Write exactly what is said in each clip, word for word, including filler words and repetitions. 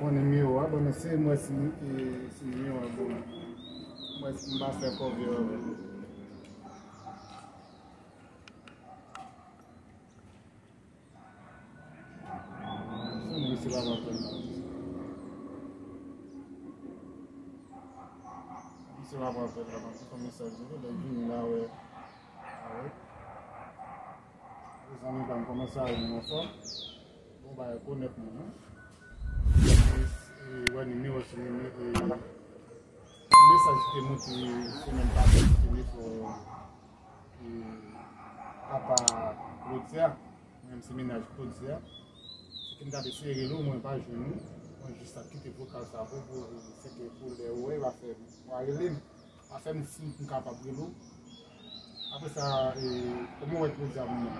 Bon, nimewo a, bon, se mwen si, e, si nimewo a, bon. Mwen si m pa fè kòve avè l. Misye pa pran pèn la. Misye pa pran pèn la, m ap kite yon mesaj li, lè l vini la, wè. A wè. Mezanmi, pa m kòmanse a yon anfòm. Bon, bagay konèt mwen, non? E, e, wè, nimewo sou nimewo, e, mesaj ki te monte semèn pase, ki te met, e, papa Claudia, menm se mennaj Claudia. Se ke m t ap eseye rele w, mwen pa jwenn ou. Mwen jis ap kite vokal sa pou, pou, se ke pou lè ou wè, w a fè, w a rele m. W a fè m siy pou m kapab rele w. Apre sa, e, kòman w wè Claudia pou mwen?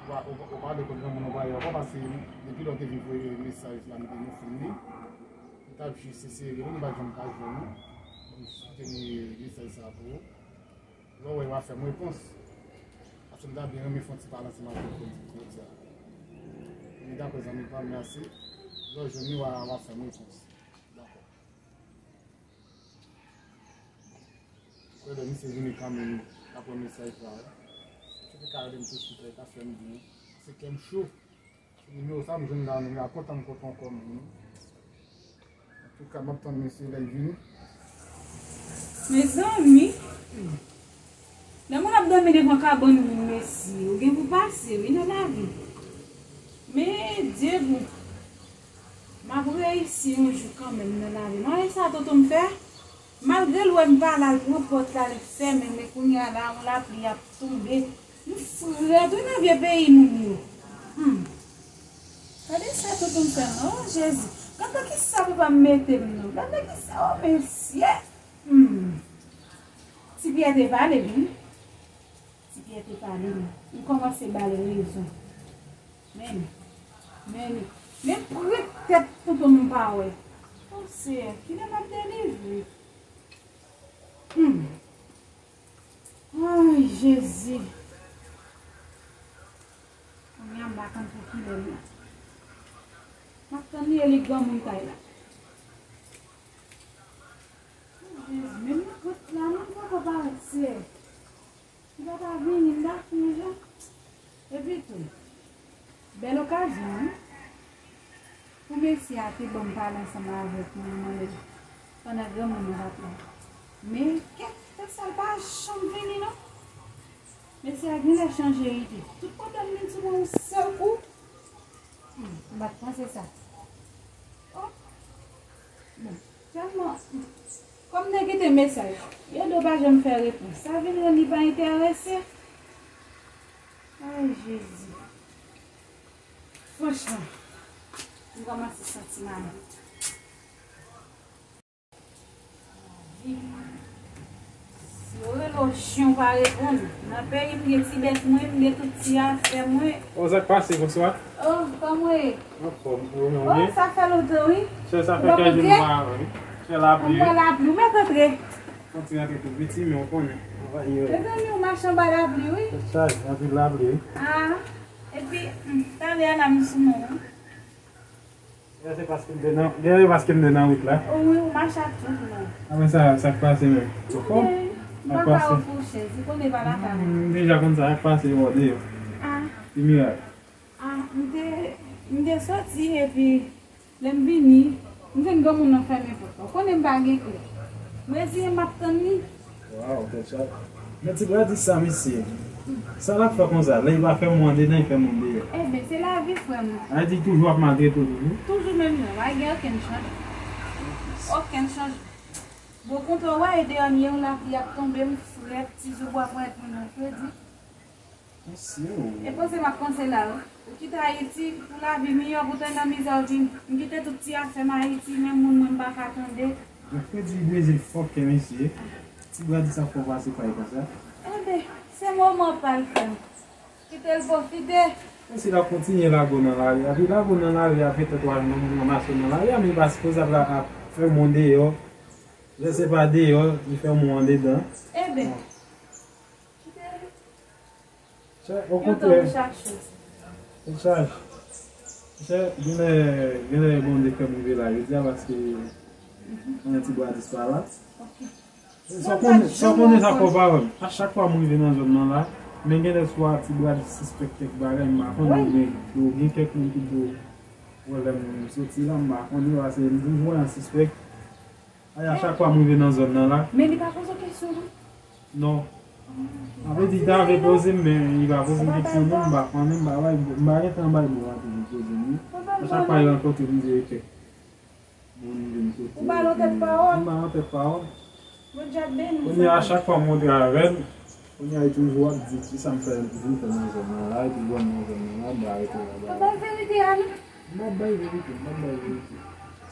Ou pa, ou pa, ou pa de kot granmoun ou pa ye ankò, paske depi lè w te vin voye mesaj la, m te nou fin li. M t ap jis eseye rele w, m pa janm ka jwenn ou. Bon, m jis kite mesaj sa pou ou. Lè w wè, w a fè m repons. Paske m ta byen renmen fè yon ti pale ansanm avèk ou, Claudia. Men dakò, zanmi pa m, mèsi. Lè w jwenn li, w a, w a fè m repons. Dakò. Frè, lè misye vini kanmenm, apre mesaj la, wi. Si te ka rele m tousuit la, li ta fè m byen. Se kè m cho. Nimewo sa m jwenn la, nou la kontan m kontan ankò menm. Antouka, m ap tann mesye lè l vini. Mezanmi, lè moun ap dòmi devan kabann moun, mesye, ou gen pou pase, wi, nan lavi. Men, Dye bon, m ap reyisi yon jou kanmenm nan lavi. Mwen, sa tonton m fè, malgre l wè m pa la, l pran pòt la, l fèmen, men kounye a la, yon lapli ap tonbe. M frèt wi nan vye peyi moun yo. Hmm. Gade sa tonton m fè m nan, o Jezi. Gade nan kisa papa m mete m nan. Gade nan kisa, o mesye. Hmm. Ti Pyè te pale, wi. Ti Pyè te pale, wi. M kòmanse ba l rezon. Men, men, men prèt tèt tonton m pa wè. O Seyè, kilè m ap delivre? Hmm. Ay, Jezi. Kounye a m pa konn pou kilè l la. M ap tann li e li granmoun kay la. Ay, Jezi, menm nan pòt la, menm poko parèt, Seyè. Li pa ta vini, m ta fini jan. Epi tou, bèl okazyon, wi. Pou mesye a te ban m pale ansanm avèk mwen, mwen menm, pandan granmoun nan t ap la. Men, kèt, kèt sa l pa janm vini, non. Mesye a genlè chanje ide. Tout pwoblèm vin sou mwen yon sèl kou. Hmm, m pa t panse sa. Oh. Bon, tèlman, kòm m te kite mesaj, Edo pa janm fè repons. Sa vin rann li pa enterese. Ay, Jezi. Franchman, m kòmanse santi m ale. Si yo rele w chen, w pa reponn. Nan peyi m gen ti bèt mwen, m gen tout ti afè mwen. O, sa k pase, bonswa? O, kòman w ye? Anfòm, ou menm ou byen? O, sa fè lontan, wi. Chè, sa fè kèk jou nou pa wè, wi. Chè, lapli, wi. Anba lapli, ou mèt antre. Fò ti rantre tou piti, men ou konnen. Mezanmi, ou mache anba lapli, wi. Tèt chaje, anpil lapli, wi. Ah, epi, hmm, talè a la m sou mwen, wi. Gen se paske m te nan, gen se paske m te nan wout la. Wi, ou mache ak tout moun. A, men sa, sa k pase menm? Ou anfòm? M pa ka ofri w chèz, ou konnen pa lakay mwen. M deja konn sa, sa k pase bò deyò. Ah. Ti miray. Ah, m te, m te soti epi lè m vini, m jwenn granmoun nan fèmen pòt la. Ou konnen m pa gen kle. M reziyen m ap tann li. Waw, tèt chaje. Men ti bradis sa, mesye. Sa l ap fè konsa? Lè li pa fè moun andedan, li fè moun deyò. Enben, se lavi, frè m. Sa vle di toujou ap maltrete w toujou? Toujou menm jan, pa gen okenn chanjman. Okenn chanjman. Bon, kontan w wè, e deyò m ye, yon lapli ap tonbe, m frèt, ti zo bwa pran mwen nan fredi. Mesye o. E panse m ap panse la, wi. Ou kite Ayiti pou lavi miyò, poutan nan mizè w vin. M kite tout ti afè m Ayiti, menm moun mwen m pa ka tande. Mèkredi Brezil fòkè, mesye. Ti bradis sa fò pase pay konsa. Enben, se moman pa l, frè m. Kite l pwofite. Mesye, l ap kontinye lage w nan lari a. Epi lage w nan lari a, petèt w al nan moun nan mache nan lari a, men li pa sipoze ap la, ap fè moun deyò. Lè se pa deyò, li fè moun andedan. Enben, kite l. Okontrè. Yo tankou chak chòz. Tèt chaje. Monchè, genlè, genlè Bondye fè m rive la jodi a paske yon ti bradis pa la. Sa w konnen, sa w konnen sa fò pa wè m. A chak fwa m rive nan zòn nan la, men genlè swa ti bradis sispèk kèk bagay, m pa konnen, men yo gen kèk moun ki di w wè lè m soti la, m pa konnen, paske m toujou wè yon sispèk. A chak fwa m rive nan zòn nan la. Men li pa poze w kesyon, non? Non. Sa vle di, li ta vle poze m, men li pa poze m kesyon, non, m pa konnen, m pa bay, m pa gen tan bay bò a pou li poze m, wi. A chak fwa li rankontre m, li di, "Epe." Moun vin kote. Ou ba l yon tèt pawòl? M ba l yon tèt pawòl. Bondye ap beni w. Kounye a, a chak fwa m rantre avè l, kounye a, li toujou ap di, "Kisa m fè, vin fè nan zòn nan la, epi jwenn nan zòn nan la, m ba rete la." Ou ba l verite a, non? M ap bay verite, m ap bay verite.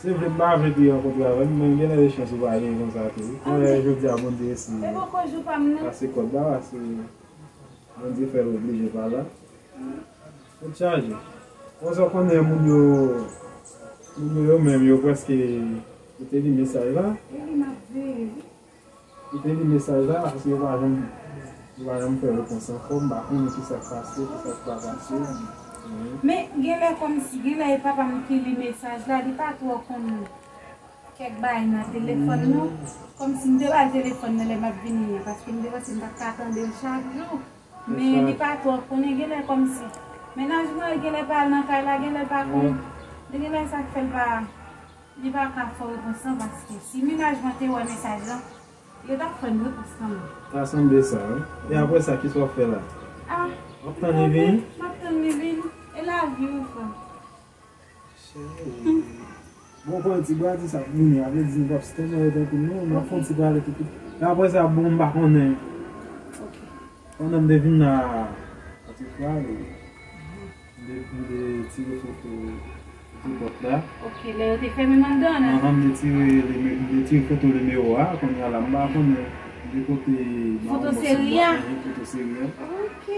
Se vre, m pa vle pou li rankontre avè m, men genlè de chans ou pa gen konsa tou, wi. Genlè jodi a, Bondye eseye pase kòd la, pase Bondye fè l oblije pa la. Tèt chaje. Konsa w konnen moun yo, moun yo, yo menm, yo prèske, yo te li mesaj la. Yo te li mesaj la, paske yo pa janm, yo pa janm fè repons ankò, m pa konnen kisa k pase, kisa k pa pase. Men, genlè kòmsi, genlè e papa m ki li mesaj la, li pa twò konn kèk bagay nan telefòn, non. Kòmsi m te ba l telefòn nan lè m ap vini an, paske m te panse m t ap ka tande l chak jou. Men li pa twò konnen, genlè kòmsi. Mennaj mwen, genlè pa al nan kay la, genlè pa konn. Genlè sa k fè l pa, li pa ka fè repons lan, paske si mennaj mwen te wè mesaj lan, yo t ap fè n repons kanmenm. Ta sanble sa, wi. E apre sa, kisa w ap fè la? Ah, w ap tann li vini? M ap tann li vini. E lavi wi, frè. Bon, w konnen ti bradis ap vini, sa vle di nou p ap sitèlman ret anpil non, n ap fè yon ti pale tou kout. E apre sa, bon, m pa konnen. Pandan m te vin la, atis la, m te, m te tire foto, foto pòt la. Ok, lè yo te fèmen m anndan an. Anhan, m te tire, m te tire foto nimewo a, kounye a la, m pa konnen de kote. Foto seri a? Foto seri a. Ok.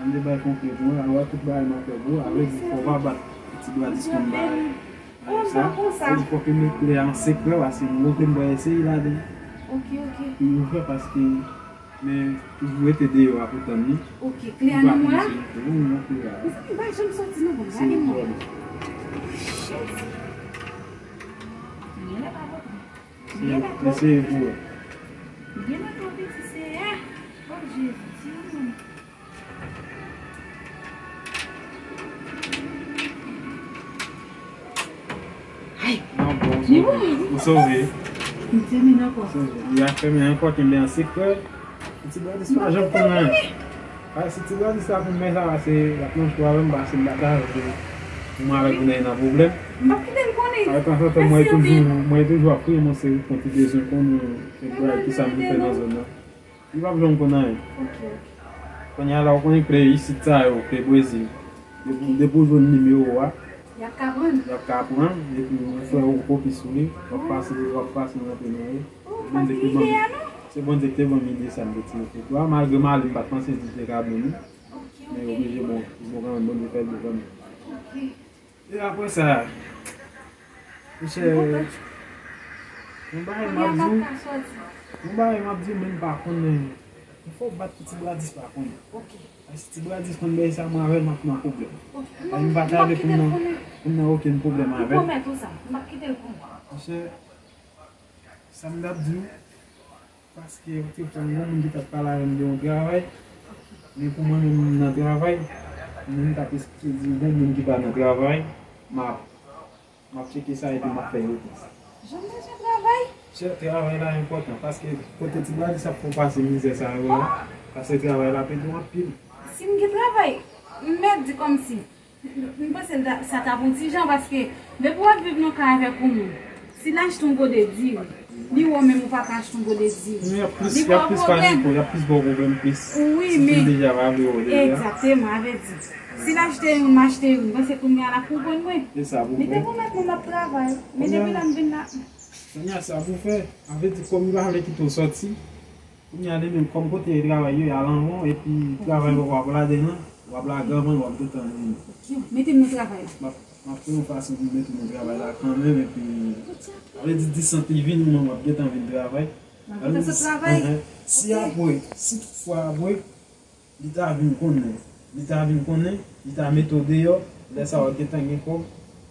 An de bay konplèt mwen, alò tout bagay m ap fè pou ou, avè di fò w pa bat ti bradis konn bagay. Oh, sa, sa. Sa di fò ke m ret klè an sekrè, paske m montre m pral eseye la de. Ok, ok. Pou ouvè paske, men toujou rete deyò a pou tann li. Ok, klè a nan mwen a? Wi, nan klè a. Mezanmi, m pa janm soti non, bon, gade mwen. Shit. Genlè pa bon. Genlè pa bon. Eseye pou wè. Genlè pa bon, ti Seyè. Oh, Jezi, ti moun. Ay, non, bon, ou sove. Ou sove. M te vin ankò. Sove. Li ap fèmen ankò, kenbe an sekrè. Ti bradis pa janm konn anyen. Ay, si ti bradis la konn men sa, se l ap nan cho avè m, paske m pa ta vle pou mwen avèk ou nan pwoblèm. M p ap kite l konnen. Avèk ansanm, mwen toujou, mwen toujou ap kriye, mwen se yon ti bezwen konnen kèk bagay, kisa m te fè nan zòn nan. Li p ap janm konn anyen. Ok, ok. Kounye a la, ou konnen kle isit sa yo, kle Brezil. Depi, depi w jwenn nimewo a, y ap ka pran. Y ap ka pran, epi ou fè yon kopi sou li, w ap pase, w ap pase nan pen nan yo. Oh, m pa t vide a, non? Se Bondye ki te ban m ide sa, m te tire foto a. Malgre m ale, m pa t panse di te ka bon, non. Ok, ok. Men oblije bon, bon kanmenm, Bondye fè l bon kanmenm. Ok. E apre sa, monchè, yon bagay m ap di w, yon bagay m ap di w, men m pa konnen. Fò w bat pou ti bradis pa konnen. Ok. Paske ti bradis konn bagay sa, mwen avè l, m ap nan pwoblèm. Ok. Ay, m pa ta vle pou m nan, pou m nan okenn pwoblèm avè l. M pwomèt ou sa, m p ap kite l konnen. Monchè, sa m t ap di w, paske ou te fè yon moun ki t ap pale avè m de yon travay, men pou mwen menm m nan travay, men m t ap esplike di yon moun ki pa nan travay, m ap, m ap tcheke sa epi m ap fè repons. Jan m bezwen travay? Chè, travay la enpòtan, paske kote ti bradis ap fè w pase mizè sa yo la, paske travay la ap ede w anpil. Si m gen travay, m mèt di kòmsi. M panse l ta, sa t ap yon ti jan, paske depi w ap viv nan kay avèk yon moun, si l achte yon gode diri, li wè w menm ou pa ka achte yon gode diri. Men y ap plis, y ap plis panike, y ap plis ba w pwoblèm plis. Wi, men. Sitou deja pa vle wè w deja. Egzakteman, avè di. Si l achte youn, m achte youn, m panse kounye a l ap konprann mwen. E sa pou fè. Li te pwomèt mwen m ap travay, men depi lè m vin la. Kounye a sa pou fè, avè di kòm li pa vle kite w sòti, Kounye a li menm, kòm kote travay yo, y al anvan, epi travay w ap lage nan, w ap lage anvan, w ap gentan vini. Mete m nan travay la. M ap, m ap fè yon fason pou m mete w nan travay la kanmenm, epi, sa vle di dis sant li vini, mwen, w ap gentan vin travay. M ap gentan sot travay? Enhen. Si apre, si toutfwa apre, li ta vin konnen, li ta vin konnen, li ta mete w deyò, Lè sa w ap gentan gen kòb,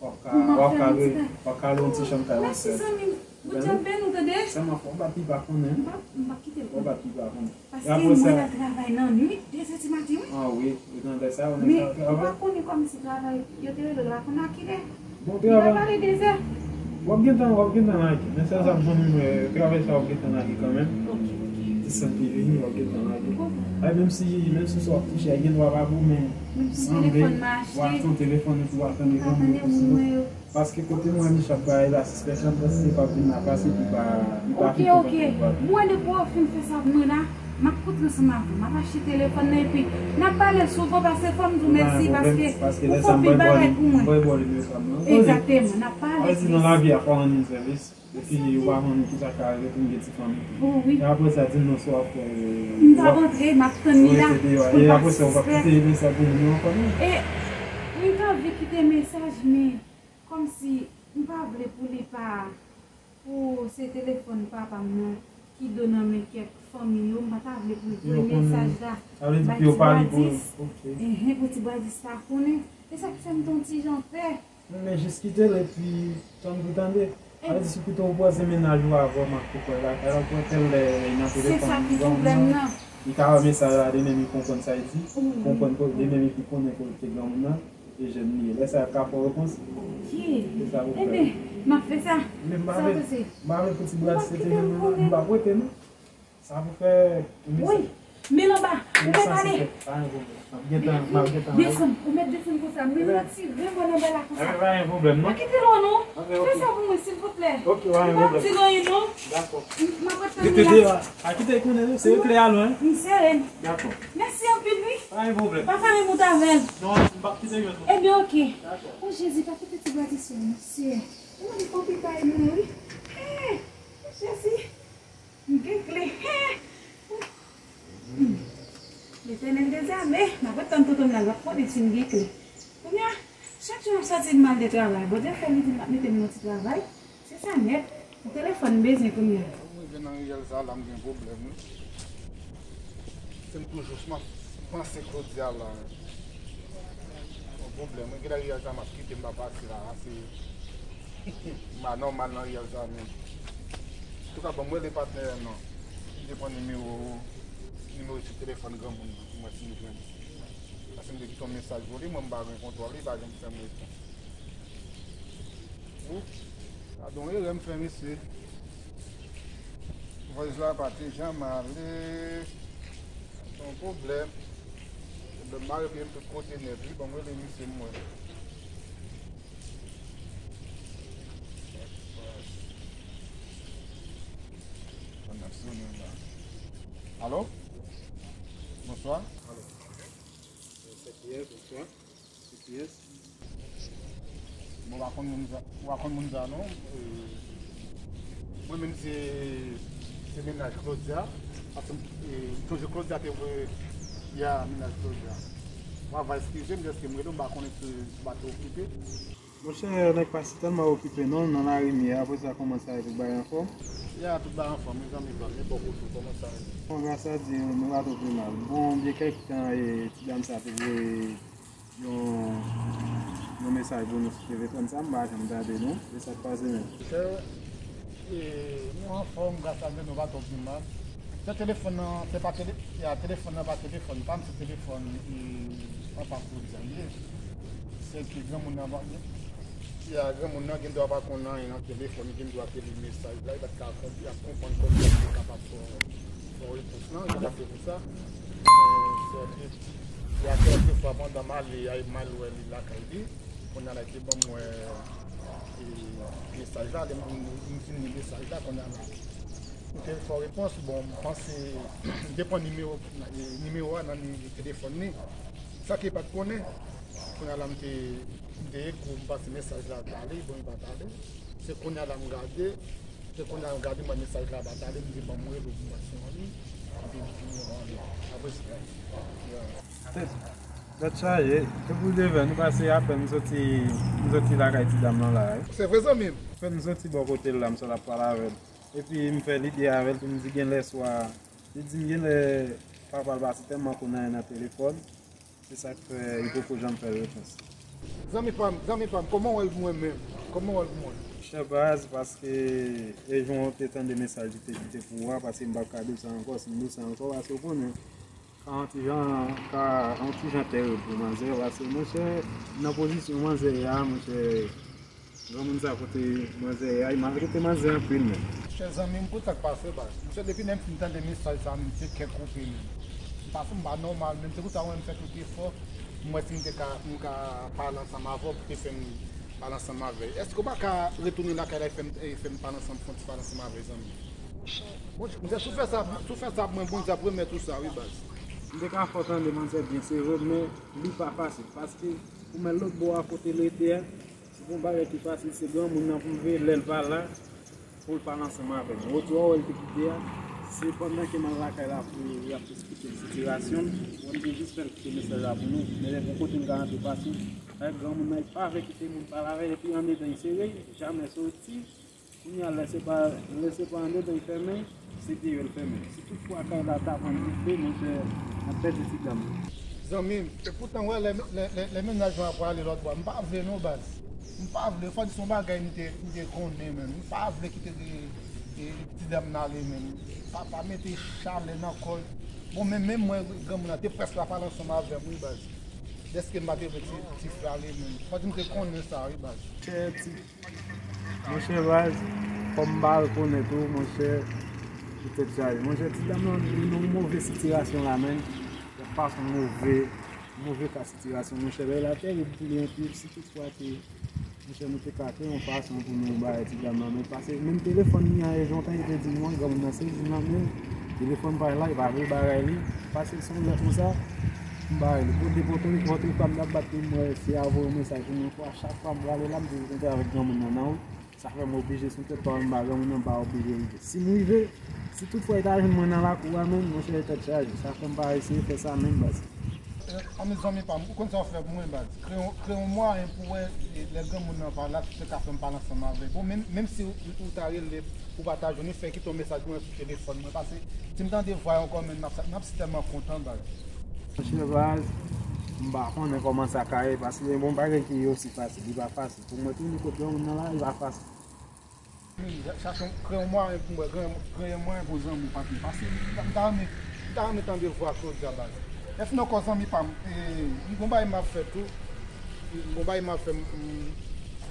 w ap ka, w ap ka lwe, w ap ka lwe yon ti chanm kay yon sèl. Mèsi, zanmi m. Bondye ap beni w, tande. Sèlman fò w bat pipa konnen. M p ap, m p ap kite l konnen. Fò w bat pipa konnen. Paske mwen al travay nan nwit, de zè di maten, wi. Ah wi, e nan lè sa yo nèg sa yo travay. Men ou pa konnen kòmsi travay, yo te rele w la konn a kilè. Bon travay. Li pa pale de zè. W ap gentan, w ap gentan lage. Men sèl sa m konnen, mwen, travay sa w ap gentan lage kanmenm. Ok, ok. Ti san ki vini, w ap gentan lage. Ay, menm si, menm si sa w ap touche a gen dwa pa bon, men sanble w achte yon telefòn epi w al tande granmoun yo. Paske kote mwen, Michak bay la sispann, m panse se pa vin la pase, li pa, li pa fin konprann. Ok, ok. Mwen, depi w fin fè sa pou mwen la, m ap kontre ansanm avè w. M ap achte telefòn nan, epi n ap pale souvan, paske fò m di w mèsi, paske ou fè anpil bagay pou mwen. Egzakteman, n ap pale plis. Nan lavi a, fò w rann moun sèvis. Epi, ou pa konnen ki sa ka rive pou m gen ti fanmi tou. Oh, wi. E apre sa, di m non, sa w ap fè, m t ap antre, m ap tann li la, pou l pa disparèt. E apre sa, ou p ap kite mesaj pou moun yo ankò, non? E, m t anvi kite mesaj, men kòmsi m pa vle pou li pa, pou se telefòn papa m nan ki do nan men kèk fanmi yo, m pa ta vle pou l voye mesaj la bay ti bradis. Enhen, pou ti bradis la konnen. E sa k fè m t on ti jan pè. Men jis kite l epi tann pou tande. Sa vle di si pito w pwaze mennaj ou avè w, m ap tou kwè lakay la, ou kwè kèl lè, lè nan telefòn li, li ka wè mesaj la, li menm li konprann sa l di, konprann ko-, li menm li pi konnen kote granmoun nan, e jèn li ye. Lè sa y ap ka fè w repons. Se sa pou fè. Enben, m ap fè sa. Men m pa vle, m pa vle pou ti bradis rete jwenn mwen, m p ap rete non. Sa pou fè. Wi, men l anba, ou mèt ale. Pa gen pwoblèm. M ap gentan, m ap gentan ale. Desann, ou mèt desann konsa. Men retire kò w anba la konsa. Pa gen pwoblèm, non. Pa kite lwen non. Fè sa pou mwen, silvouplè. Ok, pa gen pwoblèm. Ou pa di l anyen non. Dakò. M ap ret tann ou la. Rete deyò a. Pa kite l konnen non, se yo kle a lwen. M sere l. Dakò. Mèsi anpil, wi. Pa gen pwoblèm. Pa fè anyen bout avè l. Non, m p ap kite l jwenn ou. Ebyen, ok. Dakò. O Jezi, pa kite ti bradis yo, mesye. Ou mande fò pi bay mwen, wi. Hey, Jezi. M gen kle. Hmm. Letènèl dèzame, m ap ret tann tonton m la, l ap konnen si m gen kle. Kounye a, chak jou m ap sòti m al de travay. Bondye fè li di m l ap mete m nan ti travay. Se sa nèt. Yon telefòn m bezwen kounye a. Mwen rive nan riyèl sa la, m gen pwoblèm, wi. Se m toujou, m ap panse Claudia la. Yon pwoblèm, wi. Gen lè riyèl sa m ap kite, m pa pase la, se M pa nòmal nan riyèl sa menm. Antouka, ban m rele patnè a non. Li te pran nimewo, nimewo sou telefòn granmoun nan pou m wè si m jwenn li. Paske m te kite yon mesaj pou li, mwen m pa gen kontwòl li, li pa janm fè m repons. Ou, sa don erè m fè, mesye. Vòys la pa te janm ale. Se yon pwoblèm. Pwoblèm mare pye m tout kote nèt, wi, ban m rele misye m wè. Alo? Bonswa. Alo. Se kiyès? Bonswa. Se kiyès? Bon, w pa konn moun sa, w pa konn moun sa non. Eh, mwen menm se, se mennaj Claudia. Paske, eh, m sonje Claudia te voye, ya, mennaj Claudia. W ava eskize m, dèske m rele w, m pa konnen si w pa te okipe. Monchè, nèg pa si tèlman okipe non, nan lari m ye, apre sa kòman sa ye, tout bagay anfòm? Ya, tout bagay anfòm, mezanmi, pa, men bò kote w, kòman sa ye? Bon, gras a Dye, nou pa twò pi mal. Bon, gen kèk tan, e, ti dam sa te voye yon, yon mesaj pou nou sou telefòn sa, m pa janm gade non, e sa k pase menm? Monchè, e, nou anfòm, gras a Dye, nou pa twò pi mal. Se telefòn nan, se pa tele-, ya, telefòn nan pa telefòn pa m, se telefòn, e, papa Claudia li ye. Sèke granmoun nan pa, ya, granmoun nan gen dwa pa konn anyen nan telefòn, li gen dwa te li mesaj la, li pa t ka konp-, ap konprann kòman li te kapab fè, fè repons lan, e se pou sa. E, sèke, ya, kèlkefwa pandan m ale, a, m al wè li lakay li, kounye a la, li te ban m wè, e, mesaj la, lè m, m, m fin li mesaj la, kounye a la. M te fè repons, bon, m panse, m te pran nimewo, e, nimewo a nan ni-, telefòn li. Sa ke li pa t konnen, kounye a la m te, m te ekri w, m panse mesaj la t ale, bon, li pa t ale. Se kounye a la m gade, se kounye a la m gade, m wè mesaj la pa t ale, m di ban m rele w pou m wè si w anni, epi m di w anni. Apre sa, yeah. Tèt, tèt chaje, e pou devè, nou pase apèn m soti, m soti lakay ti dam lan la, wi. Se vre, zanmi m? Apèn m soti bò kote l la, m sot ap pale avè l. Epi m fè lide avè l tou, m di genlè swa, li di m genlè papa l pa si tèlman konn anyen nan telefòn, se sa k fè li poko janm fè repons. Zanmi pa m, zanmi pa m, kòman w wè l pou mwen menm? Kòman w wè l pou mwen? Chè baz, paske e jan w te tande mesaj li te kite pou ou a, paske m p ap ka di w sa ankò, si m di w sa ankò, paske w konnen, ka yon ti jan, ka yon ti jan tèrib pou manzè, paske, monchè, nan pozisyon manzè a, monchè, granmoun sa kote manzè a, maltrete manzè anpil menm. Chè zanmi m, pou sa k pase, baz. Monchè, depi lè m fin tande mesaj sa, menm se kè koupe menm. Paske m pa nòmal menm, se pou sa mwen m fè tout efò, m wè si m te ka, m ka pale ansanm avè w, pou te fè m pale ansanm avè l. Èske w pa ka retounen lakay la e fè m, e fè m pale ansanm, fè yon ti pale ansanm avè l, zanmi? Bon, monchè, si w fè sa, si w fè sa pou mwen, Bondye ap remèt ou sa, wi, baz. M te ka fè w tande manzè byen, se vre, men li pa fasil, paske ou menm lòt bò a kote l rete a, se pa yon bagay ki fasil, se granmoun nan pou l veye lè l pa la, pou l pale ansanm avè m. Wotou a wè l te kite a, se pandan ke m al lakay la pou y ap eksplike m sitiyasyon m, mwen m te jis fè l kite mesaj la pou nou, men lè pou kote m ka rantre pase, avèk granmoun nan, li pa vle kite moun pale avè l, epi andedan l sere, jamè soti. Kounye a, lè se pa, lè se pa andedan l fèmen, se deyò l fèmen. Si toutfwa kay la ta pran dife, monchè, n ap pèdi ti dam nan. Zanmi m, e poutan, wè, lè, lè, lè, lè mennaj mwen ap prale lòt bò, m pa vle non, baz. M pa vle, fò di se yon bagay m te, m te konnen menm. M pa vle kite de, de ti dam nan ale menm. Pa, pa mete chalè nan kò l. Bon, men menm mwen, granmoun nan te prèske ap pale ansanm avè m, wi, baz. Dèske m pa te vle ti, ti frè ale menm. Fò di m te konnen sa, wi, baz. Chè ti Monchè baz, kòm m pa rekonèt ou, monchè, ou tèt chaje. Monchè, ti dam nan, li nan yon move sitiyasyon la, menn. L ap pase yon move, move ka sitiyasyon, monchè. Bagay la tèrib pou li anpil. Si toutfwa ke, monchè, nou te ka kreye yon fason pou nou bay ti dam nan, men pase, menm telefòn li an, e jan w te di m, granmoun nan sezi nan men l. Telefòn pa la, li pa vle bagay li. Pase l sou lè konsa, m bay li. Pote pote, pote pa m t ap bat li, m wè se a voye yon mesaj pou mwen. Fwa, chak fwa m prale la, m toujou kontre avèk granmoun nan nan wout. Sa fè m oblije sou tèt pa m, m ba granmoun nan, m pa oblije rive. Si m rive, si toutfwa li ta jwenn mwen nan lakou a menm, monchè, tèt chaje. Sa fè m pa eseye fè sa menm, baz. Eh, anmwey zanmi pa m, ou konn sa w fè pou mwen, baz. Kreye yon, kreye yon mwayen pou wè, eh, lè granmoun nan pa la, si w te ka fè m pale ansanm avè l. Bon, menm, menm si ou, ou ta rele pou w pa ta jwenn li, fè kite yon mesaj pou mwen sou telefòn mwen. Paske si m tande vwa l ankò, menm, m ap, m ap sitèlman kontan, baz. Monchè baz, m pa konnen kòman sa ka ye, paske gen bon bagay ki osi fasil, li pa fasil. Pou mwen, tounen kot granmoun nan la, li pa fasil. Wi, chache yon, kreye yon mwayen pou mwen, kreye, kreye yon mwayen pou zanmi, papi. Paske m ta, m ta renmen, m ta renmen tande vwa Claudia, baz. Èske nan kò zanmi pa m, eh, m gon bagay m ap fè tou. M gon bagay m ap fè, m,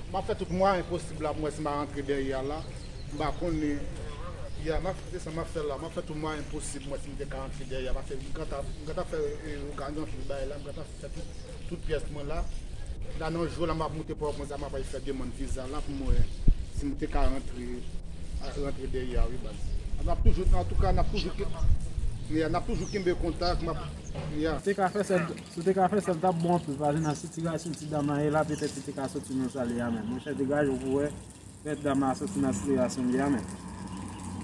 m ap fè tout mwayen posib la pou mwen si m pa rantre dèyè a la. M pa konnen. Ya, m ap, se sa m ap fè la. M ap fè tout mwayen posib mwen si m te ka rantre dèyè a. Paske m gentan, m gentan fè, eh, yo gade anpil bagay la. M gentan fè tout, tout pyès mwen la. La nan jou la m ap moute Pòtoprens la, m ap al fè demann viza la pou m wè si m te ka rantre, a, rantre dèyè a, wi, baz. N ap toujou, antouka, n ap toujou ke-, ya, n ap toujou kenbe kontak, m ap, ya. Si w te ka fè sa, si w te ka fè sa, l t ap bon anpil, paske nan sitiyasyon ti dam nan ye la, petèt li te ka soti nan sa l ye a menm. Monchè, degaje w pou wè. Fè dam nan soti nan sitiyasyon li a menm.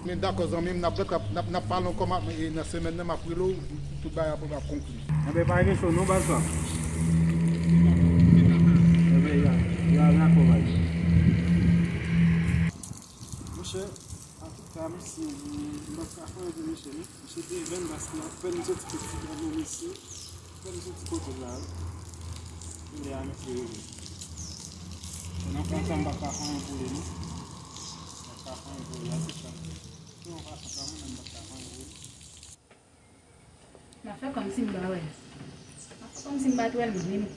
Men dakò, zanmi m, n ap, n ap, n ap pale ankò, m ap, e, nan semèn nan, m ap rele w, tout bagay ap, ap konkli. Enben, pa gen cho non, baz pa m. Enben, ya, ya, dakò, baz. Monchè, antouka, mesye, m pa ka fè anyen pou mesye, non. Misye te jwenn paske l ap fè n soti kot ti granmoun isi. Fè n soti kote l la, wi. Kounye a misye rele. Se nan fwa sa m pa ka fè anyen pou li, non. M pa ka fè anyen pou li, a se sa. Se yon fason kanmenm, men m pa ka fè anyen pou li. M ap fè kòmsi m pa wè l. M ap fè kòmsi m pa t wè l menm.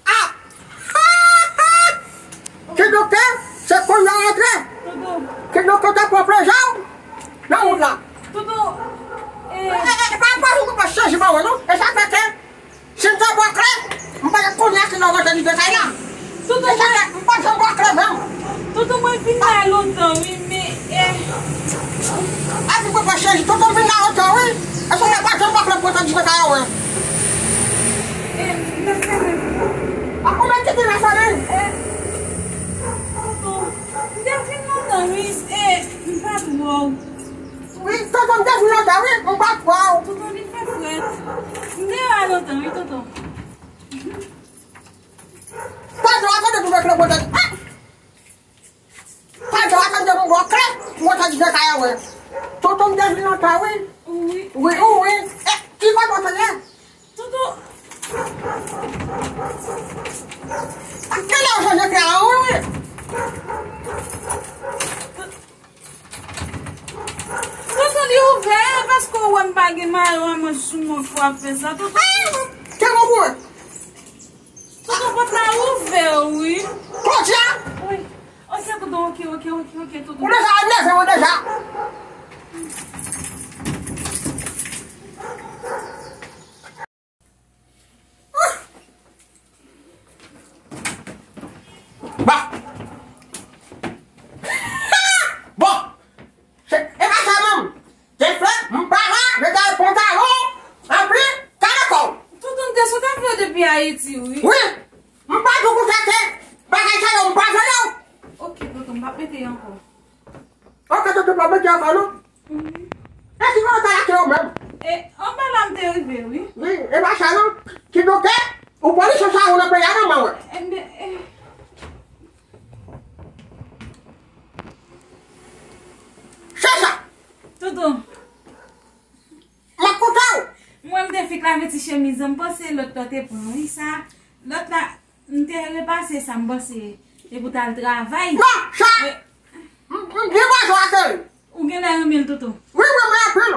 Ah! Ki doktè? Se kounye a w antre? Ki doktè pran plezi w nan wout la? Tonton, eh, eh, eh, pa, pa, pa chanje pawòl, non? E sa fè ke si m te bò klè, m pa t ap konnen a kilè w rantre nan kay la. Tonton, e sa fè, m pa t janm bò klè menm. Tonton, mwen vin la lontan, wi, men, eh. A, si w pa chanje, tonton vin la lontan, wi. E sa fè pa janm bò klè pou rantre nan kay la, wi. Eh, m te fè menm. A, ou menm ki te nan fanmi? Eh, tonton, m te vin lontan, wi, eh, m pa t wè w. Wi, tonton, m te vin lontan, wi, m pa t wè w. Tonton, li fè frèt. M te la lontan, wi, tonton. Pandan w ap tande pou mwen klè, ah! Pandan w ap tande pou mwen klè, mwen tande nan kay la, wi. Tonton, m te vin lontan, wi. Wi. Wi, wi, wi. Eh, ki bò w te ye? Ak kilè w chanje kle a, wi, wi. Tonton, li ouvè, paske w wè m pa gen mayo a manch sou mwen pou w ap fè sa. Tonton, ah! Te bon pou mwen. Tonton, pòt la ouvè, wi. Kote a? Wi. Ok, tonton, ok, ok, ok, ok, tonton. Ou deja enève mwen deja. Bon. Bon. Se, e pa sa menm. Te fè, m pa la, mete pantalon, anpi, kale kò w. Tonton, m te sot avè w depi Ayiti, wi. Wi. M pa di w konsa se bagay sa yo, m pa vle yo. Ok, tonton, m p ap mete ankò. Ok, tonton, pa mete ankò, non? Mhm. E ki kote w te lage yo menm? E, anba la m te rive, wi. Wi, e pa sa, non? Kidonk, ou pran lisans sa ou nan peyi a, non, mwen wè. Enben, e. Se sa. Tonton. M ap koute w. Mwen, m te fik lave ti chemiz an, m panse lòt la te pran, wi, sa. Lòt la, m te repase sa, m panse e pou t al travay. Non, sa, m, m byen bezwen a, cheri. Ou genlè renmen l, tonton. Wi, m renmen anpil.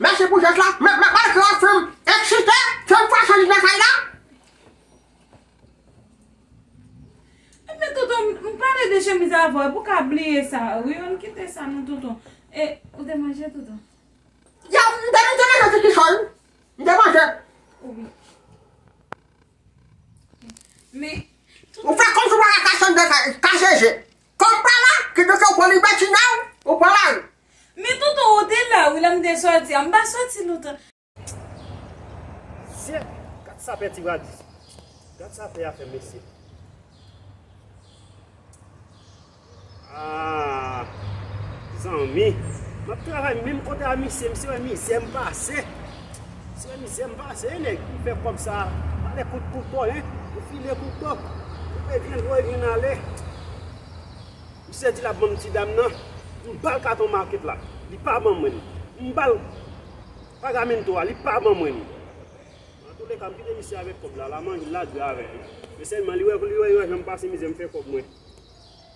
Mèsi pou jès la. Men, men, malgre w ap fè m eksite, fè m fason li nan kay la. Ebyen, tonton, m, m pale de chemiz avè w, epi w ka bliye sa, wi, ann kite sa, non, tonton. E, ou te manje, tonton? Ya, m te, m te manje ti kichòy. M te manje. Wi. Men, ou fè kòmsi w pa ka sanble sa, kache je. Kòm pa la, kidonk ou pran libètinay, ou pran lari. Men, tonton, ou te la, wi, lè m te sòti a. M pa sòti lontan. Zye, gad sa pè Ti Bradis. Gad sa pè a fè mesye. Ah, zanmi, m ap travay menm kote a misye, misye wè mizè m pase. Misye wè mizè m pase, e nèg, ou fè kòb sa, pale kout kouto, en, ou file kouto, ou pe vyen dwe vyen ale. Misye di l ap ban m ti dam nan, m ba l katon makèt la, li pa ban mwen li. M ba l pagamento a, li pa ban mwen li. Antouleka, m kite misye avèk kòb la, la manje, l la dwe avè l. Men sèlman, li wè, li wè, li wè jan m pase mizè, m fè kòb mwen.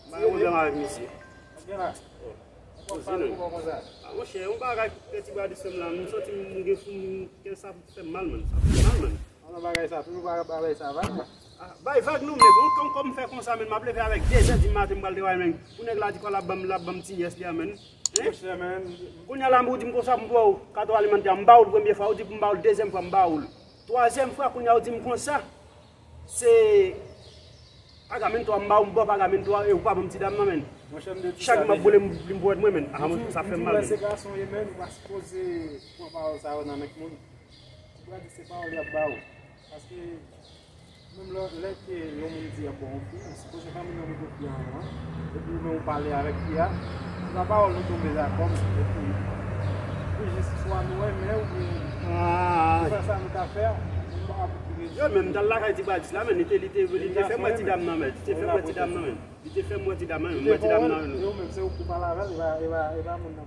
M pa gen pwoblèm avèk misye. Koze non. Ah, monchè, yon bagay pè Ti Bradis fè m la, m santi m gen sou m, kè sa fè m mal, man. Sa fè m mal, man. An nan bagay sa, toujou bagay, bagay sa, va. Ah, bay vag non, men bon, kòm, kòm m fè konsa, men m ap leve avèk de zè di maten, m pral travay, men pou nèg la di kò l ap ban m, l ap ban m ti yès li a, men. Hein? Monchè, men. Kounye a la, ou di m konsa pou m ba w katon alimantè, m ba w l premye fwa, ou di pou m ba w l dezyèm fwa, m ba w l twazyèm fwa, kounye a ou di m konsa, se pagamento a, m ba w, m ba w pagamento a, e ou pa ban m ti dam nan, men. Monchè, m te di sa deja. Chak jou m ap boule m, m pwèt mwen, men. Ah, monchè, sa fè m mal, men. M di w, lè se gason w ye, men, ou pa sipoze pran pawòl sa yo nan men moun. Ti Bradis se pawòl y ap ba w. Paske menm lè, lè ke yon moun di y ap ba w yon fi, ou sipoze pa menm yon moun fi an, epi ou menm ou pale avèk fi a, se pa pawòl nou tonbe dakò, epi ou jis swa nou renmen oubyen nou fè sa nou ka fè, nou pa ka pou ki rezon. Yo, menm m t al lakay Ti Bradis la, men li te, li te, li te fè m wè ti dam nan, men. Li te fè m wè ti dam nan, men. Li te fè m wè ti dam nan, men. M wè ti dam nan, men. Yo, menm se ou ki pale avè l, e pa, e pa, e pa moun nan.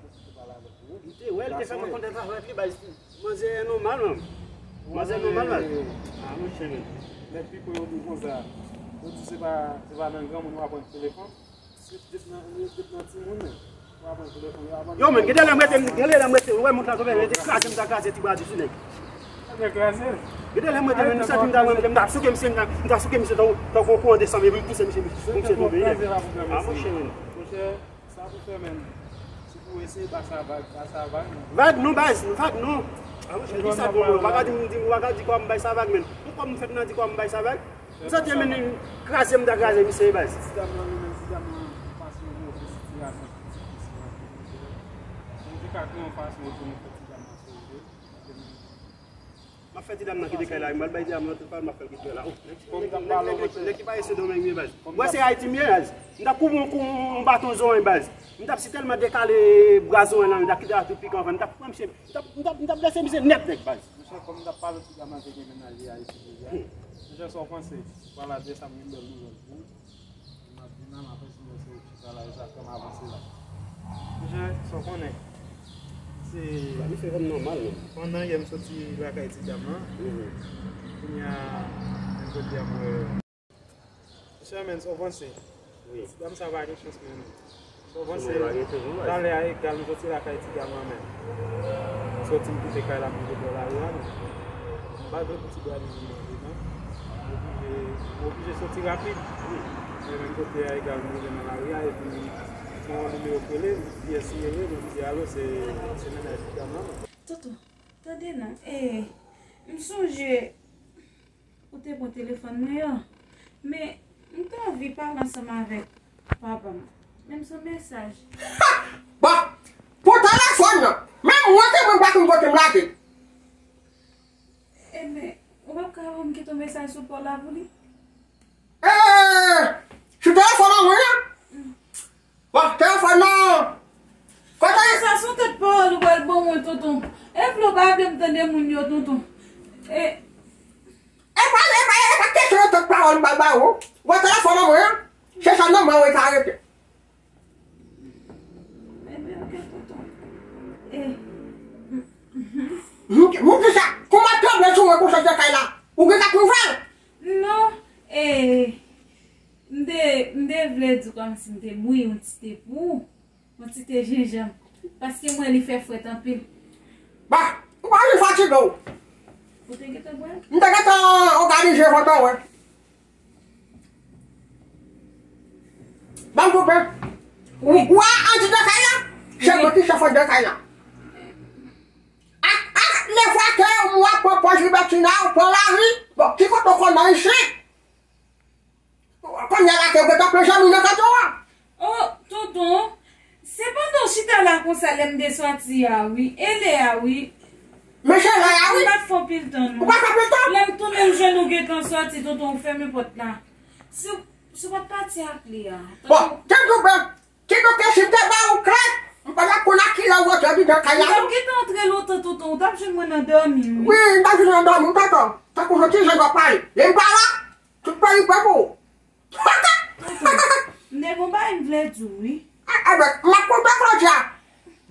M te wè l te fè mwen konn tèt avèk li, baz. Manzè nòmal, man. Manzè nòmal, baz. Ah, monchè, men. Nèg pi pran yo di konsa. Yo di se pa, se pa nan granmoun w aprann telefòn. Se depi nan, depi nan timoun, men. W aprann telefòn, yo aprann. Yo, men, gade lè m rete, gade lè m rete, ou wè mont la tonbe, rete kraze m, ta kraze Ti Bradis sou nèg. Gade lè m rete, men, m santi m ta, m ta souke misye, m ta, m ta souke misye, tankou, tankou yon kouran desanm, epi m pouse misye, misye, misye tonbe, nèg. Ah, monchè, men. Sa pou fè, men. Si pou eseye ba sa vag, ba sa vag, non. Vag non, baz, vag non. Ah, monchè, ki sa pou mwen? Ou pa ka di m, di, ou pa ka di kòman m bay sa vag, men. Ou kòman m fèt nan di kòman m bay sa vag? M santi, men, kraze m ta kraze misye, baz. Ti dam nan, li menm, ti dam nan pase yon move sitiyasyon, ti difisil anpil, monchè. Si nou te ka gen yon fason pou nou fè ti dam nan sove, M ap fè ti dam nan kite kay la, m pral bay ti dam nan tout pawòl, m ap fè l kite kay la. Oh, nèg, nèg, nèg, nèg, nèg ki parese Domeng, wi, baz. Ou wè se Ayiti m ye, baz. M t ap koupe yon kou, yon baton zòn, baz. M t ap si tèlman dekale bra zòn nan, m t ap kite a tout pikan anvan. M t ap pran misye, m t ap, m t ap, m t ap blese misye nèt, nèg, baz. Monchè, kòm m t ap pale, ti dam nan te gen mennaj li Ayiti deja. Monchè, sa w panse? Vwala, de sa m gen bèl nouvèl pou ou. M ap vin la, m ap ensinyè se ou ki chita la, e sa fè m avanse la. Monchè, sa w konnen, se. Misye fè m nòmal, menm. Pandan yè m soti lakay ti dam nan, kounye a, m soti ap wè. Sèmen, sa w panse? Wi. Ti dam sa pa gen chans menm. Sa w panse? Talè a egal m soti lakay ti dam lan menm. M soti m kite kay la m rive bò lari a menm. M pa vle pou ti bra li vin manje non. M oblije, m oblije soti rapid. Wi. Men menm kote a egal m rive nan lari a epi m gen yon nimewo k rele m, pyès li rele m, m di alo se, se mennaj ti dam lan menm. Toto, tande non, e, m sonje ou te pran telefòn mwen an, men m te anvi pale ansanm avèk papa m, men m se mesaj. Bon, pou telefòn nan, menm mwen te mwen pa konn kote m lage l. Ebyen, ou p ap ka wè m kite yon mesaj sou pòl la pou li? Ee, sou telefòn an mwen an? Bon, telefòn nan. Kote? Sa se yon tèt pawòl ou pral ban mwen, tonton. E vle w pa vle m tande moun yo, tonton. E, e pa, e pa, e pa kesyon yon tèt pawòl m pral ba ou. Bon, telefòn an mwen an. Se sa nonm mwen wi ka rete. Ebyen, oke, tonton. E. Moun, moun ki sa, kòman tranble sou mwen konsa de kay la? Ou gen kèk nouvèl? Non, e, m te, m te vle di w kòmsi m te bouyi yon ti te pou ou, yon ti te jenjanm, paske m wè li fè frèt anpil. Ba, ou pa vin fatige w. Ou te gentan bwè l? M te gentan òganize vant an, wè. Ban m koupe. Wi. Ou wè andidan kay la? Se mwen ki chèf andidan kay la. Ak, ak lefwa ke ou ap pran pòz libètina, ou pran lari. Bon, ki kote w konn nan isit? Kounye a la ke ou gentan pran zanmi nan kanto a. Oh, tonton, se pandan w chita la konsa lè m te sòti a, wi. E lè a, wi. Men se lè a, wi. M pa t fè anpil tan, non. Ou pa t fè anpil tan? Lè m tounen, m jwenn ou gentan sòti, tonton, ou fèmen pòt la. Si, si w pa t pati ak li a. Bon, tanpri, ben, kidonk, si m te ba ou kle, m pa t ap konn a kilè ou rantre andidan kay la, non. M t ap gentan antre lontan, tonton, ou t ap jwenn mwen nan dòmi, wi. Wi, m t ap jwenn nan dòmi, tonton. Tankou yon ti jèn w ap pale. Lè m pa la, tout peyi prè pou ou. Tonton, m te gon bagay m vle di w, wi. A, a, ben, m ap kontan, Claudia.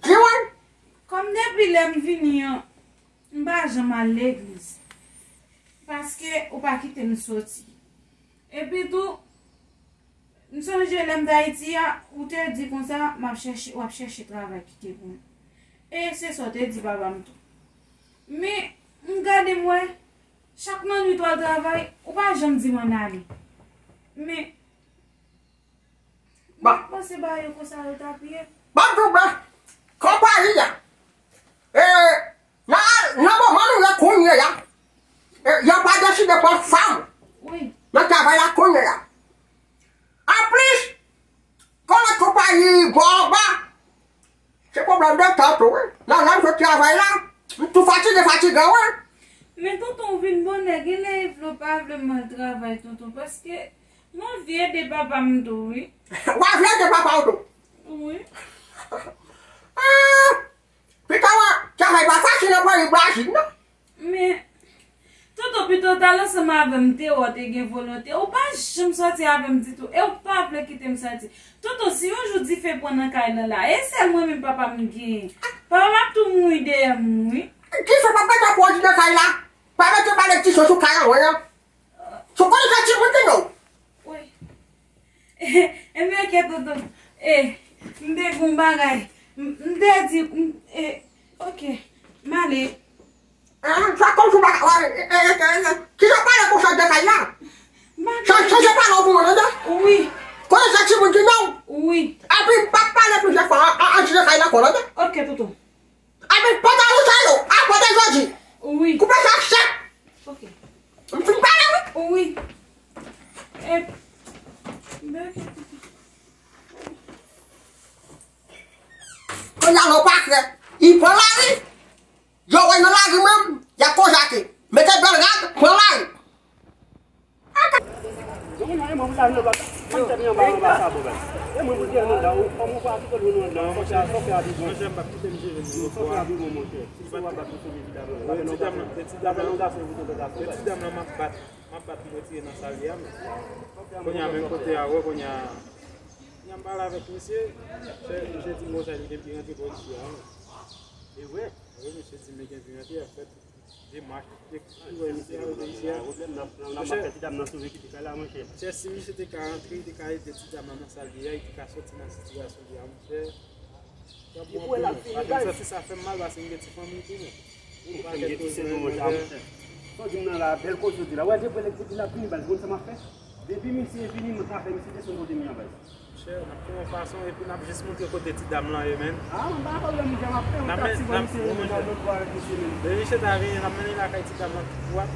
Di mwen. Kòm depi lè m vini an, m pa janm al legliz. Paske ou pa kite m soti. Epi tou, m sonje lè m t Ayiti a, ou te di konsa, m ap chèche, w ap chèche travay kite pou mwen. E se sa w te di papa m tou. Men, m gade m wè, chak lannwit w al travay, ou pa janm di m ann ale. Men, m ap panse bagay yo konsa yo t ap ye. Ban m di w, ben, konpayi a, e, nan, nan moman nou ye kounye a, e, yo pa deside pran fanm nan travay la kounye a. Anplis, konnen konpayi bò anba, se pwoblèm de tan tou, wi. Nan lè m sot travay la, m tou fatige, fatige, wi. Men tonton, ou vin bonè, genlè e vle w pa vle m al travay, tonton, paske m anvi ede papa m tou, wi. W anvi ede papa w tou? Wi. Ah, pita wè, travay pa fasil nan peyi Brazil, non. Men, tonton, pito w t al ansanm avè m, te wè w te gen volonte. Ou pa janm sòti avè m ditou. E ou pa vle kite m sòti. Tonton, si yon jou dife pran nan kay lan la, e sèl mwen menm papa m genyen. Papa m ap tou mouri dèyè m, wi. Dife p ap mete pwodui nan kay la. Pa mete malediksyon sou kay an, wè. Sou konnen sa timoun ki nou. Wi. Ebyen, oke, tonton. E, m te gon bagay. M, m te di, m, e, oke. M ale. Ah, sa kòm sou bagay, wè, e, e, e, e, e. Ki jan pale konsa de kay la? Bagay. Sa, chanje pale w pou mwen, tande? Wi. Konnen sa timoun ki nou? Wi. Epi, m p ap pale plizyè fwa, a, a, a, antre kay la ankò, tande? Oke, tonton. Avèk pantalon sa yo, apre de jodi. Wi. Koupe sa sèk. Ok. M fin pale, wi. Wi. E, kounye a, lè w pa kwè, li pran lari. Yo wè nan lari menm, y ap konjate. Mete bèl rad, pran lari. Ti dam nan, ti dam nan, m ap bat, m ap bat pou m retire nan sal li a, men kounye a, menm kote a, wè, kounye a, kounye a m pale avèk misye, misye di m konsa, li gen pi rantre bò isi a, wi. E vre? Wi, misye di m li gen pi rantre, ap fè tout. Demach, tout ekri, wè, misye al rete isi a. Pwoblèm nan, nan, nan, monchè, m ap fè ti dam nan sove kite kay la, monchè. Monchè, si misye te ka rantre, li te ka ede ti dam nan nan sa l ye a, li te ka soti nan sitiyasyon li a, monchè. Li pou wè l ap fini, guys. Sa, sa fè m mal, paske m gen ti fanmi tou, men. Monchè, m gen ti sèl mwen, monchè. Sa w di m nan la, bèl koze w di la. Wè, depi lè, depi l ap vini, baz, konn sa m ap fè? Depi misye vini, m ka fè misye desann kote m ye a, baz. Monchè, n ap fè yon fason epi n ap jis montre kote ti dam lan ye, menn. Ah, m pa pwoblèm, monchè, m ap fè yon taksi pou misye, monchè, nan lòt bò avèk misye, menn. Lè misye ta vini, n ap mennen l lakay ti dam lan tou dwat,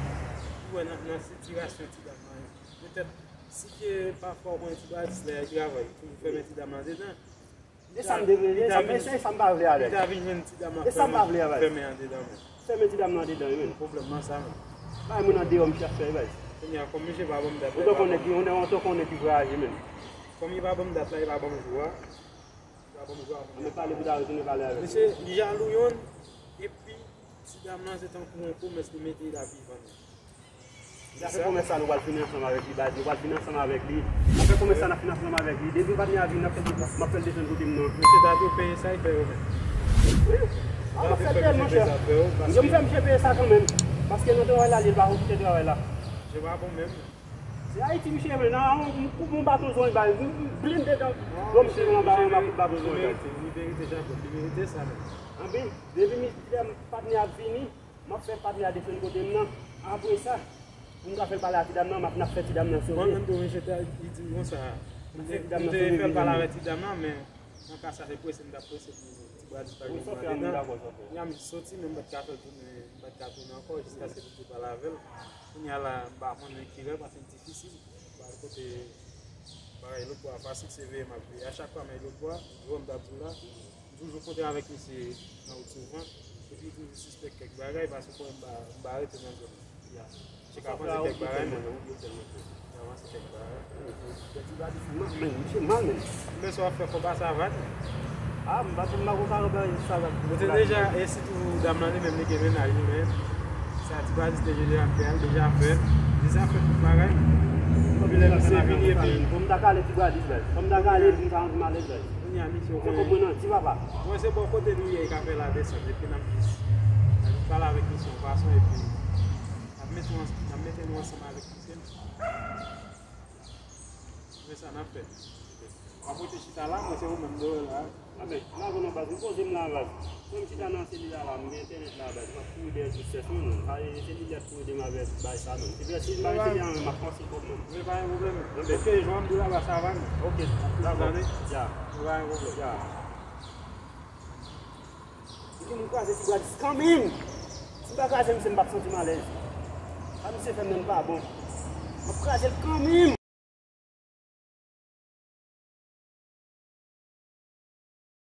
pou wè nan, nan sitiyasyon ti dam lan ye. Petèt, si ke pafwa w konnen ti bradis lè y travay, toujou fèmen ti dam lan dedan. E sa m te vle, e sa m, e sa m pa vle avè l. Li ta vin jwenn ti dam lan fèmen andedan, men. Fèmen ti dam nan andedan, wi, men. Pwoblèm nan sa, men. Bay moun andeyò, misye ap fè, baz. Kounye a, kòm misye pa ban m dat la, ou te konnen ki, ou te konnen ki vwayaje, men. Kòm li pa ban m dat la, li pa ban m jou a. Li pa ban m jou a, kounye a. Ann pale pou ta retounen pale avè l. Misye, li jalou yonn, epi ti dam nan se tankou yon komès li mete l ap viv anndan. N ap fè komès sa, nou pral fini ansanm avèk li, baz, nou pral fini ansanm avèk li. N ap fè komès sa, n ap fini ansanm avèk li. Depi patnè a vini, n ap fè, m ap fè l desann kote m nan. Misye ta dwe peye sa l fè yo menm. Wi. Ah, m ap fè l peye, monchè. Yo, m fè misye peye sa kanmenm. Paske nan travay la, li pa okite travay la. Misye pa bon menm. Se Ayiti, misye, men, nan yon, yon kout yon baton zòn, li bay, yon blende dan do misye, yon ba, yon kout baton zòn, li bay. Li merite, li merite, Jean Claude, li merite sa menm. Anben, depi mi-, patnè a vini, m ap fè patnè a desann kote m nan. Apre sa, pou m ka fè l pale a ti dam nan, m ap, n ap fè ti dam nan sove. Mwen menm tou, mesye, te, li di m konsa. M te, m te fè l pale avèk ti dam nan, men nan ka sa, se prese m t ap prese pou ti bradis pa vin pran dedan. Kounye a m soti, men m pa t ka fè l tounen, m pa t ka tounen ankò, jiskaske li te pale avè l. Kounye a la, m pa konnen kilè, paske l difisil. Ba l kote bagay lòt bò a fasil, se veye m ap veye. A chak fwa m al lòt bò a, jan m t ap di w la, m toujou kontre avèk misye nan wout souvan. Epi li toujou sispèk kèk bagay, paske konnen m pa, m pa rete nan zòn nan. Misye ka panse kèk bagay, men. Misye ka panse kèk bagay. Men, misye mal, men. Men sa w ap fè, fò pa savann. Ah, m pa, m pa konn sa w ap sa la. Ou te deja, e sitou dam nan li menm, li gen mennaj li menm. Sa ti bradis te deja fè, l deja fè. Deja fè tout bagay. Epi lè misye vini, epi pou m ta kale ti bradis, baz. Pou m ta kale, pou m ta antre m alèz, baz. Kounye a, misye, ou konnen. Fè konprann an ti papa. Mwen, se bò kote nou ye, e ka fè la desann, epi n ap jis, n ap jis pale avèk misye yon fason, epi n ap mete, n ap mete nou ansanm avèk misye. Men sa n ap fè. W ap rete chita la, mwen se ou menm deyò la. Anben, m pa konn non, baz, m poze m la, baz. Mwen m chita nan selil la, la, m gen entènèt la, baz. M ap kouri dèyè ti sèch mwen, non. Pa selil la ap kouri dèyè m avèk bay sa, non. Se vre, si m pa retire an, m ap panse kòb mwen. Men pa gen pwoblèm. Anben. Ok, jan m di w la, baz, sa va, non. Ok, dakò. Ya. Men pa gen pwoblèm. Ya. Misye, m kraze ti bradis kanmenm. Si m pa kraze misye, m p ap santi m alèz. Sa misye fè m nan pa bon. M ap kraze l kanmenm.